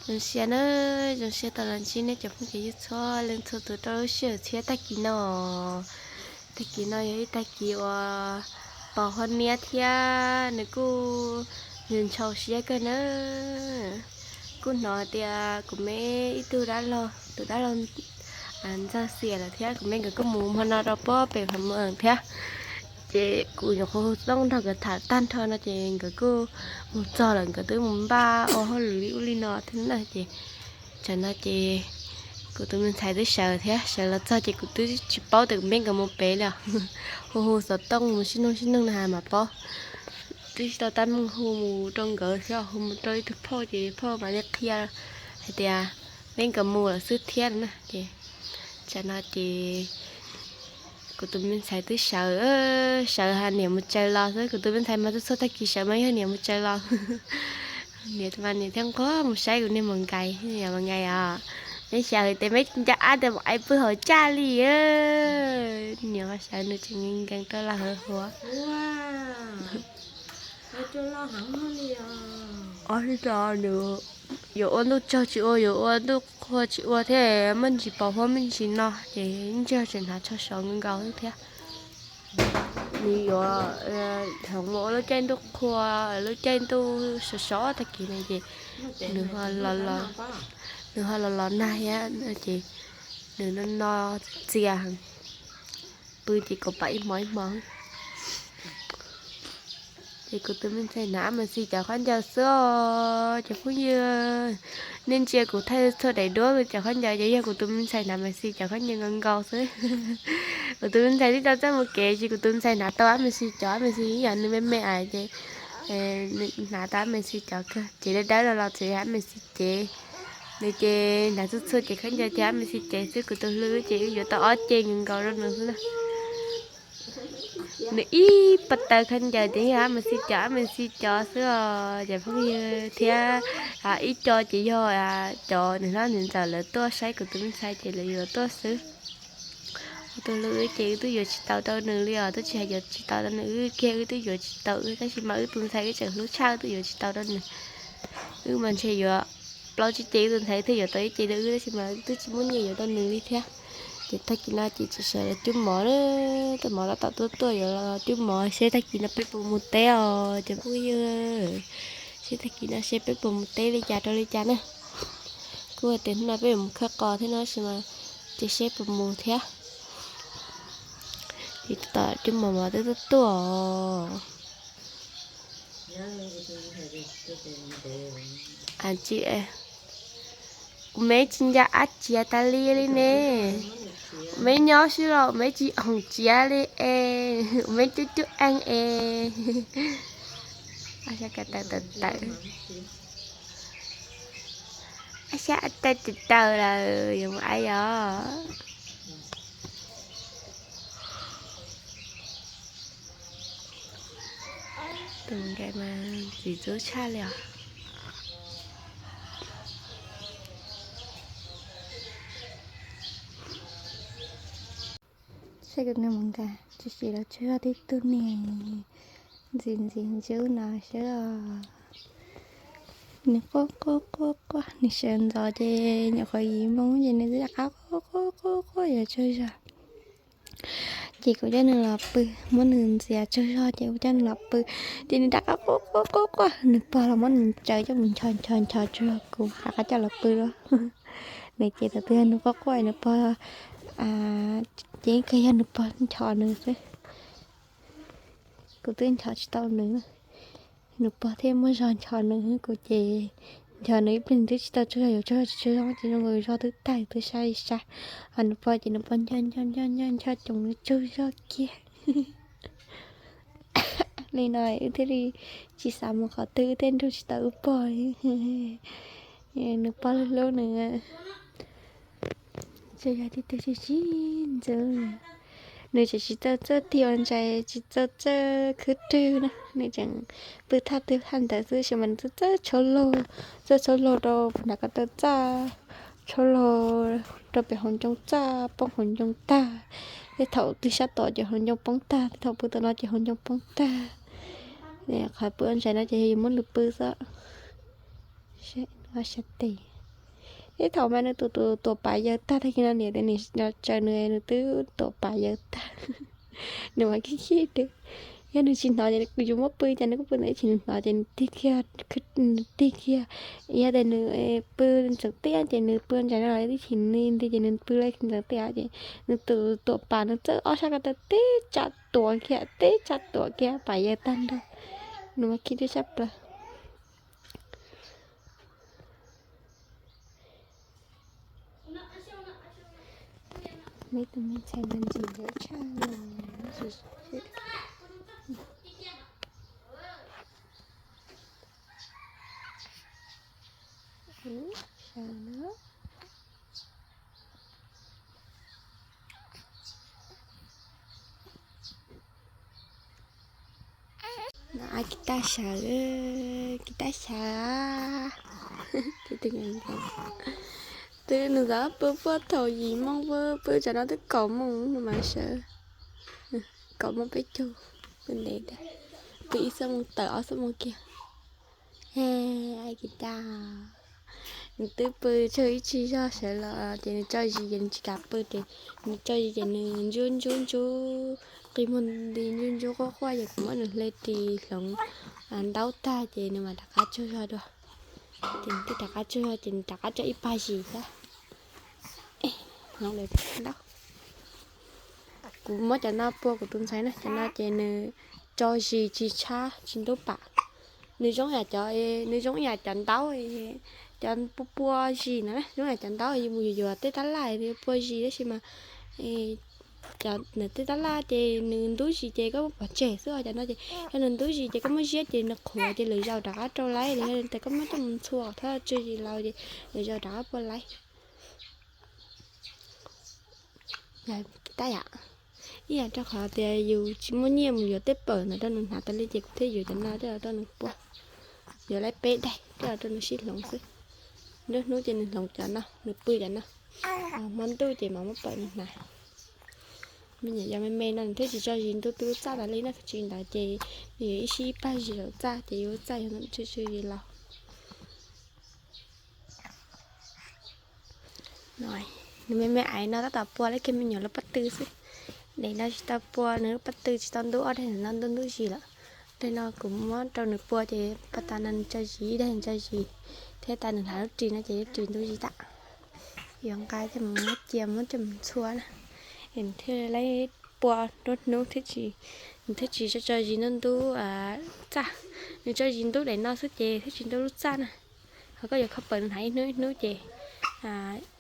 Zoo siab na, zoo siab tau los ntsib nej cov phooj ywg txhua leej txhua tus rau lub sij hawm txhiab tag kis no. Tag kis no yog ib tag kis uas pos huab niab thiab nws kuj ntshaus siab kawg na. Kuj hnov tias kuv me ib tug dab laug, tus dab laug ntxawg xiam lawm thiab kuv me nkawd kuj mus hmo no rau puag pem Pham Meem thiab. Ces kuv nyuam qhuav hu xov tooj nrog nkawd tham tag nrho no ces nkawd kuj mus txog lawm, nkawd twb mus npaj ua hauj lwm li ub li no thiab na. Ces tsam no ces kuv tus me ntxhais twb sawv thiab, sawv los txog ces kuv twb tsis paub tias kuv me nkawd mus pem li os. Hu hu xov tooj mus sib nug sib nug no mas paub. Twb tsis tau tab meeg hu mus rau nkawd thiab, hu mus rau ib tug phauj ces phauj mam li qhia hais tias me nkawd mus lawm xwb thiab na. Ces tsam no ces kuv tus me ntxhais twb sawv, sawv hais niam mus tsaws los xwb. Kuv tus me ntxhais mas txhua txhua tag kis sawv mas yog niam mus tsaws los. Niam mas niam thiaj nquag mus saib kuv niag Maum Nkais, Maum Nkais os, neb xyaw hais tias me nco ab tias Maum Nkais pw hauv caj li. Niam mas sawv nws tseem nkees nkees rau los hawv huav. Os, nws yuav ua ntuj tsaug tsis ua, yuav ua ntuj qhua tsis ua thiab, muaj ntsis pos huab muaj ntsis no ces ntsia tseem hnav tsho sov nkaus nkaus thiab. Nws yuav hloov mus ua lub caij ntuj qhua, lub caij ntuj sov sov tag kis no ces nws, nws ho los los nag thiab ces nws no no txias heev, pw ces kaum pam ib hmo ib hmo. Ces kuv tus me ntxhais hnav Maiv Xis cov khaub ncaws xwb os cov phooj ywg. Nej ntsia kuv thaij txhua daim duab cov khaub ncaws ces yog kuv tus me ntxhais hnav Maiv Xis cov khaub ncaws nkaus nkaus xwb. Kuv tus me ntxhais twb tau txawj mus kev ces kuv tus me ntxhais hnav tau Maiv Xis cov, Maiv Xis ib yam nws me me ais ces nws hnav tau Maiv Xis cov kawg, ces dawb dawb los los tseem yog Maiv Xis cev. Nws ces hnav txhua txhua ces khaub ncaws ces Maiv Xis cev xwb, kuv tus hlub ces wb yuav tau ob ce nkaus nkaus rau nws xwb na. Nws ib pas taws khaub ncaws ces yog Maiv Xis cov, Maiv Xis cov xwb os cov phooj ywg thiab. Ib co ces yog cov niam hlob niam ntxawm lawv tuaj saib kuv tus me ntxhais ces lawv yuav tuaj xwb. Kuv tus hlub wb ces wb twb yuav tsis tau rau nws li os, twb tsis hais yuav tsis tau rau nws, wb kiag wb twb yuav tsis tau wb, tab sis mas wb tus ntxhais wb tseem hlub tshaj wb twb yuav tsis tau rau nws. Wb mas ntshe yuav plaub tsib ce wb tus ntxhais thiaj yuav tau ib ce rau wb, tab sis mas wb twb tsis muaj nyiaj yuav rau nws li thiab. Ces tag kis no ces tseem sawv los cub mov, cub mov tab tom tuaj tuaj yuav los cub mov seb tag kis no peb puas mus teb os cov phooj ywg. Seb tag kis no seb peb puas mus teb li cas rau li cas na. Kuj hais tias hnub no peb yuav mus khawb qos thiab no tab sis mas ces seb puas mus thiab. Ces tab tom cub mov mov twb tuaj tuaj. Kuv me tsis nco ab txiav tas li li ne. Kuv me nyob xwb los kuv me tsis hoom txiav li es, kuv me cub cub eej es. Ab xyab ka taw taw taw. Ab xyab ab taw taw taw lawm yuav mus ab yos. Tus nkais mas ntxim ntxub tshaj li os. Saib kuv niag Maum Nkais tsis siv los tsaug zog tib tug niag ntxim ntxim ntxub no seb os. Nws quaj quaj quaj quaj, nws sawv ntxov ces nyuam qhuav yim moo ces nws twb rov qab quaj quaj quaj quaj yuav tsaug zog. Ces kuv coj nws los pw, muab nws ntxias tsaug zog ces kuv coj nws los pw. Ces nws rov qab quaj quaj quaj quaj, nws pog los muab nws tsaws coj mus nchos nchos nchos tsaug zog, kuv rov qab coj los pw dua. Nws ces thaum twg yog nws quaj quaj nws pog, ces kawg yog nws pog nchos nws xwb. Kuv twb nchos tsis tau nws, nws pog thiaj muaj zog nchos nws. Kuv ces nchos nws ib pliag nws twb tsis tau tsaug zog, yuav tsaug zog tsis tsaug zog ces zoo nkaus zog twb tag twb sab li sab. Ho nws pog ces nws pog nchos nchos nchos nchos nchos coos nws tsaug zog kiag. Li no wb thiaj li tsis xav mus qhov twg, wb thiaj nrug tsis tau wb pog. Nws pog hlub hlub nws. Tsaug zog tib tug sib sib ntxub. Nws tseem tsis tau txawj tig ua ntsais, tsis tau txawj khwb rwg na, nws tseem pw thaj twg thaj ntawd xwb, tab sis mas nws txawj txawj tshab laug, txawj tshab laug rau puag nram ko taw txaj, tshab laug rau pem hauv ncoo txaj, poob hauv ncoo tag. Tej thaum twg sab tod ces hauv ncoo poob tag, tej thaum pw tom no ces hauv ncoo poob tag. Qhov pw ua ntsais no ces yus muab nws pw xwb. Sab tes. Ib thaum mas nws tus tus tuam pas yawg tag tag kis no niam tias nws tsaws nws, nws twb tuam pas yawg tag. Nws mas khib khib tias yog nws tsis hnov ces kuv yuav muab pw ces nws kuj pw ntawd, ib chim nws hnov ces nws tig kiag, nws tig kiag. Yog tias nws pw ntxeev tiaj ces nws pw ntsais no los ib chim nws nti ces nws pw ntxeev tiaj ces nws tus tuam pas nws txawb ob sab ko taw tib tsa tuam kiag, tib tsa tuam kiag pas yawg tag nrho. Nws mas khib tiag sab plaws. Neb tus me ntxhais mas ntxim ntxim tshaj no. No, kiv taj sawv, kiv taj sawv. Twb nws xav pw puag thaum yim moo, pw pw tsam no twb kaum moo no mas sawv. Kaum moo peb caug, pw ntev tiag. Pw ib xuab moos tawm ob xuab moos kiag. Kiv taj, nws twb pw tsawg ib tsig zog sawv los ces nws tso zis ces nws tsis kam pw ces nws tso zis ces nws ntsub ntsub ntsub qi muag nti ntsub ntsub quaj quaj ces kuv muab nws hle ris hloov ntaub tag ces nws mam rov qab tsaug zog dua. Ces nws twb rov qab tsaug zog ces nws rov qab tso ib pag zis thiab. Hloov lawm ntaub. Kuv muab cov no pua kuv tus ntxhais na, cov no ces nws tso zis tsis tshab tsis ntub pam. Nws zoo yam cov, nws zoo yam cov ntaub, cov pua pua zis na, zoo yam cov ntaub yus mus yuav yuav tej tab laj pua zis tab sis mas cov tej tab laj ces nws ntub zis ces koj muab pov tseg xwb, cov no ces yog nws ntub zis ces koj muab ziab ces nws qhuav ces lwm zaus rov qab rau laib, los yog tias koj muab coj mus ntxhua kom thawj tsw zis laus ces lwm zaus rov qab pua laib. Tab yam ib yam rau qhov tias yus tsis muaj nyiaj mus yuav tej pawm ntawd rau nws hnav tas li ces kuv thiaj yuav cov no coj los rau nws pua. Yuav laib peb daim coj los rau nws sib hloov xwb. Nruab hnub ces nws hloov cov no, nws pw cov no. Hmo ntuj ces mam muab pawm nws hnav. Me nyuam yaus me me no nws thiaj tsis tso zis ntub twb lub txaj tas li na, tsis ntawd ces nws yuav ib sij ib pag zis lub txaj ces yus lub txaj yog tsw tsw zis laus. Nws me me aiv no tab tom pua lawm kiag me nyuam lub pob tw xwb. Daim no tsis tau pua, nws lub pob tw tsis tau ntub, ob daim no ntub ntub zis lawm. Daim no kuv muab rau nws pua ces pas tas no nws tso zis, ib daim nws tso zis, thiab tas nws hnav lub ris no ces lub ris ntub zis tag. Yuav nqa coj mus muab cia muab coj mus ntxhua na. Nws thiaj li pua nruab hnub thiab tsis, nws thiaj tsis tso zis ntub ntub txaj. Nws tso zis ntub daim no xwb ces thiaj tsis ntub lub txaj na. Ho koj yuav kho pawm nws hnav ib hnub ib hnub ces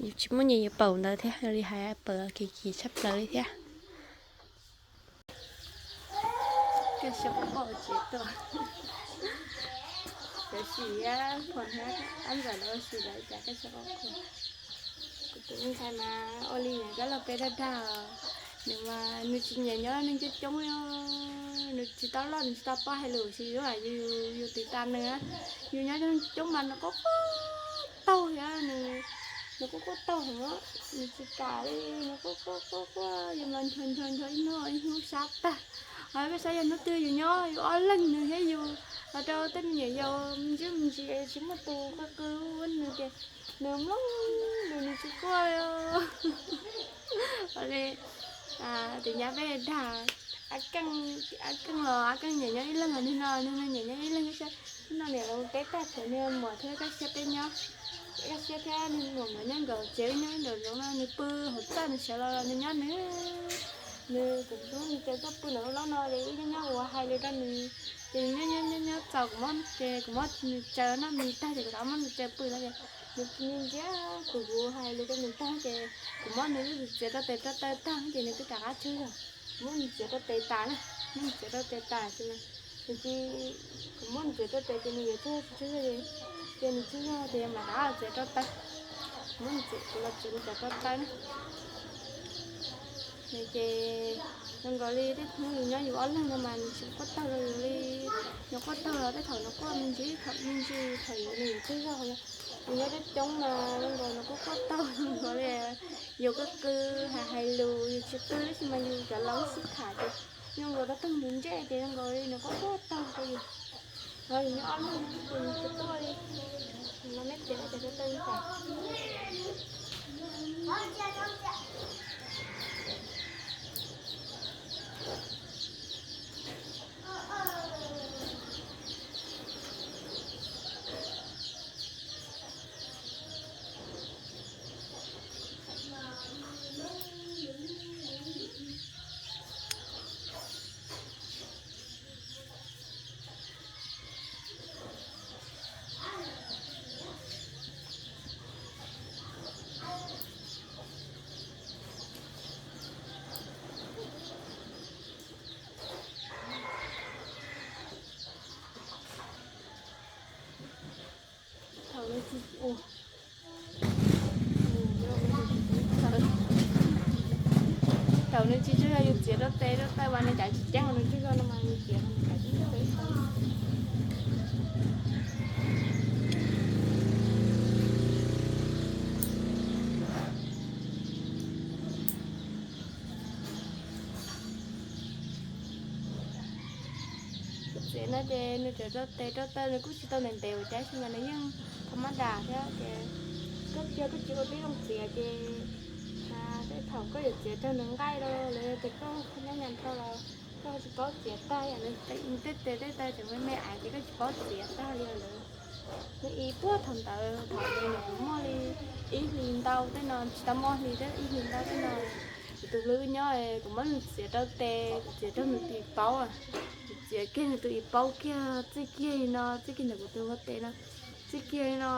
yus tsis muaj nyiaj yuav pawm ntawd thiab, li hais pawm kim kim tshaj plaws li thiab. Koj xyov qoj qoj tsev tuaj. Cov sim ab phom hab ab ntxawm lawv ua si lawv cas koj xyov qoj qoj. Kuv tus me ntxhais mas ua li nws koj los peb dag dag, nws mas nws tsis nyiam nyob neeg coob coob, nws tsis tau loj nws tsis tau paub hais lus, tsis yus yus tiv tas nws, yus nyob coob coob mas nws quaj quaj taug thiab, nws quaj quaj taug heev, nws tsis kam li, nws quaj quaj quaj quaj, yus mas ncho ncho ncho ib hnub ib hnub sab tag. Ho peb saib yog hnub twg yus nyob yus ob leeg nws thiab yus, ho rau tej me nyuam yaus me ntsis me ntsis tsis muaj tus qw qw nws ces nws mloog nws nws tsis quaj li. Tus nyab peb dag, ab keej los ab keej nyiam nyob ib leeg, nim no nws nyiam nyob ib leeg, ib no niam los peb tag tsev, nws muam thiab kaj siab peb nyob, kaj siab thiab nws muam nkawd nyob nkawd tsev, nyob nkawd zoov no nws pw hauv txaj nws sawv los nws nyob nws, nws kuv hlub nws ces tuaj pw ntawm lub laub no ces wb nyob nyob ua hais lus rau nws, ces nws nyob nyob nyob nyob txaus kuv muab, ces kuv muab nws tsaws noj mis tag ces kuv rov muab nws tsaws pw no ces nws ntsia kuv, kuv hais lus rau nws tag ces kuv muab nws lub txiav rau tes rau taw tag ces nws twb rov qab tsaug zog. Kuv muab nws txiav rau tes tas na, muab nws txiav rau tes tas ces nws, nws tsis, kuv muab nws txiav rau tes ces nws yuav tsaug zog tsis tsaug zog, ces nws tsaug zog ces mam rov txiav rau taw. Kuv muab nws txiav, kuv los txiav nws cov rau taw na. Nws ces zoo nkaus li tej hnub yus nyob yus ob leeg no mas nws tsis quaj taug rau yus li. Nws quaj taug los tej thaum nws quaj me ntsis, thaum me ntsis thaum yus nws yuav tsaug zog. Yus nyob coob coob mas zoo nkaus nws quaj quaj taug zoo nkaus li yus qw qw hais hais lus, yus tsis qw tab sis mas yus cov laus xub tham ces zoo nkaus rau taug nws ntsej ces zoo nkaus li nws quaj quaj taug rau yus. Ho yus nyob ob leeg ces nws tsis quaj li. Los meb txiav cov rau tau tas. Thaum nws tsis, thaum nws tsis tsaug zog yus txiav rau tes rau taw mas nws cov tsis ceeb, nws tsaug zog no mas nws txiav nws cov tsis ceeb. Txiav no ces nws tseem rau tes rau taw, nws kuj tsis tau ntev ntev ua cas, tab sis mas nws yeej tha mab das thiab ces koj cia koj tsis ua tib zoo txiav ces tej thaum koj yuav txiav raug nws nqaij los lawv tias koj nyob nyas dhau los koj tsis paub txiav tag, yam li tej tes tej taw tseem me me aiv ces koj tsis paub txiav tag li lawm. Nws ib puag thaum ntawd thaum nws nyuam qhuav muaj li ib hlis ntau tej no, tsis tau muaj hlis thiab, ib hlis ntau tej no, kuv tus hlub nyob, kuv muab nws txiav rau tes, kuv txiav raug nws tus paub, kuv txiav kiag nws tus paub kiag, txij kiag li no, txij kiag ntawm kuv tus ua tes no, txij kiag li no,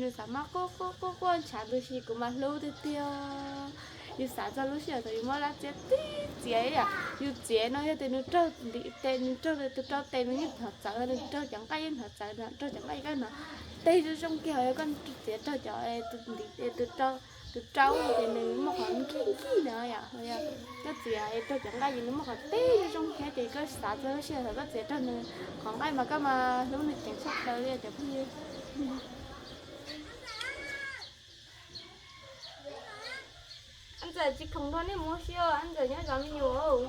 nws xav mas quaj quaj quaj quaj ntshav ntws si, kuv mas hlub tiag tiag. Yus xav txog lub sij hawm thaum yus muab dab txiav tib txiav ib yam, yus txiav no yog tias nws raug ntiv tes, nws raug tus rau tes nws yeej hnov txawv, nws raug cov nqaij yeej hnov txawv, nws raug cov nqaij yeej hnov teg zoo zoo kiag. Ho yog koj txiav raug cov tus ntiv tes, tus rau ces nws muaj qhov nkig nkig na yom. Koj txiav raug cov nqaij ces nws muaj qhov teg zoo zoo thiab ces koj xav txog lub sij hawm thaum koj txiav raug nws qhov nqaij mas koj mas hlub nws ceev tshaj plaws li cov phooj ywg. Ab Ntxawm tsis khoom nrog nej mus si, Ab Ntxawm nyob zov me nyuam.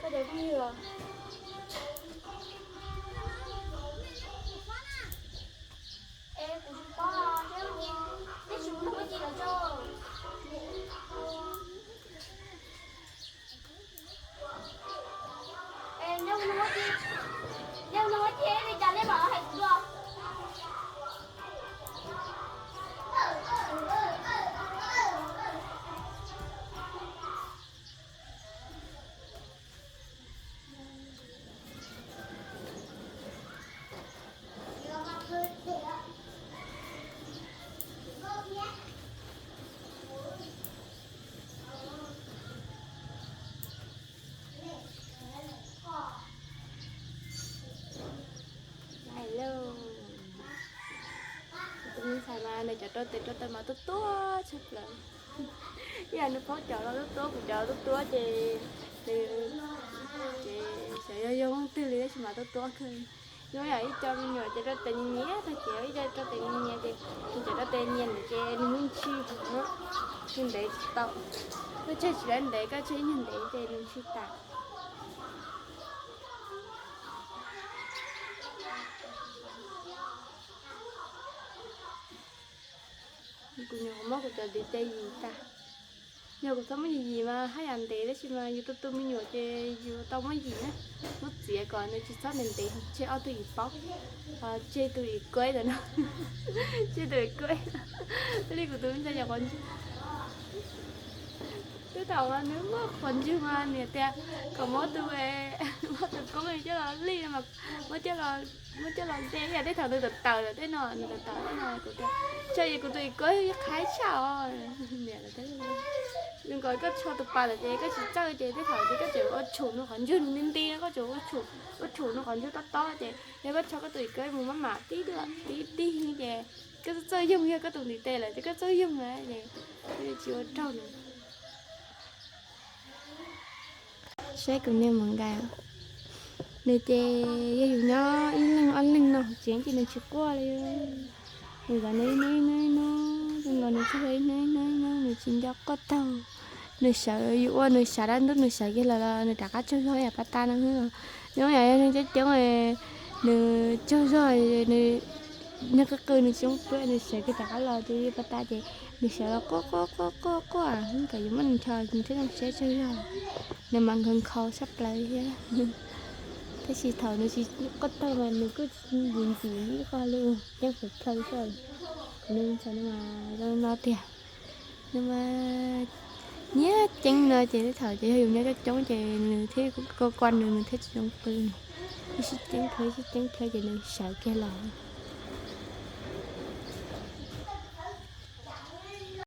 Koj cov phooj ywg, es kuv tsis paub, nej tsis mus nrog Muaj Ci lawv tso. Es nyob nrog Muaj Ci, nyob nrog Muaj Ci li cas nej mam hais kuv dua. Hello. Tus me ntxhais mas nws cov rau tes rau taw mas tuab tuab tshaj plaws. Ib yam nws paub cov los tuab tuab, kuv cov tuab tuab ces nws, ces xyov yog yog leej twg li tab sis mas tuab tuab kawg. Nws yog ib co me nyuam ces rau tes nyias nyias tag, ces ib co rau tes nyias nyias ces nws cov rau tes nyias ntawd ces nws yeej ntshis, nws ntev tsis tau. Koj tseg tsis tau ntev, koj tseg ib nyuag ntev ces nws ntshis tas. Kuv nyuam qhuav muab kuv cov ntiv tes yim tas. Yog kuv txhob muab yim yim mas haj yam ntev, tab sis mas yus tu tu me nyuam ces yus tau muab yim na. Muab txiav kom nws tsis txhob ntev ntev, tseg ob tug yim paub, tseg tus yim kuaib ntawm no, tseg tus yim kuaib. Li kuv tus me ntxhais nyuam qhuav ntswg, twb thaum mas nws muaj qhuav ntswg mas niam tias kom muab tus, muab tus koob coj los lij no mas muab coj los, muab coj los ze ib yam, tej thaum nws tawm tawm lawm tej no, nws tawm tawm tej no kuv tias, tsam yog kuv tus yim kuaib qhaib tshaj os. Niam, zoo nkaus koj tsho tus pas lawm ces koj tsis txawj ces tej thaum ces koj tseem ua tshum nws qhov ntswg, nws nti nti no koj tseem ua tshum, ua tshum nws qhov ntswg tob tob ces yog koj tsho koj tus yim kuaib mus maj mam tib tib tib ces koj txawj txawj yoog, yog koj tus ntiv tes lawm ces koj txawj yoog na ces koj tsis ua raug nws. Saib kuv niag mus nkais, nws ces yog yus nyob ib leeg ob leeg no hauv tsev ces nws tsis quaj li. Nws zov nws ib hnub ib hnub ib hnub, zoo nkaus nws tsuas ib hnub ib hnub ib hnub, nws tsis nco quaj taug. Nws sawv, yus ua nws sawv dab ntub, nws sawv kiag los los nws rov qab tsaug zog yam paj tag no. Nws yog neeg coob coob, nws tsaug zog, nws qw qw nws tsis zoo pw, nws sawv kiag rov qab los ces paj tag ces nws sawv los quaj quaj quaj quaj quaj kom yus muab nws ncho nws thiaj zoo siab tsaug zog. Nws mas nkhaus nkhaus sab plaws thiab. Tab sis thaum nws tsis quaj tag mas nws kuj ntxim ntxim ib qho li, ceeb plhaw plhaw xwb. Nws ntxhais no mas zoo no tiag. Nws mas nyiam ceeb no ces tej thaum ces yog yus nyob coob coob ces nws thiab kua kua nws, nws thiaj tsis zoo pw. Ib sib ceeb plhaw, ib sib ceeb plhaw ces nws sawv kiag los.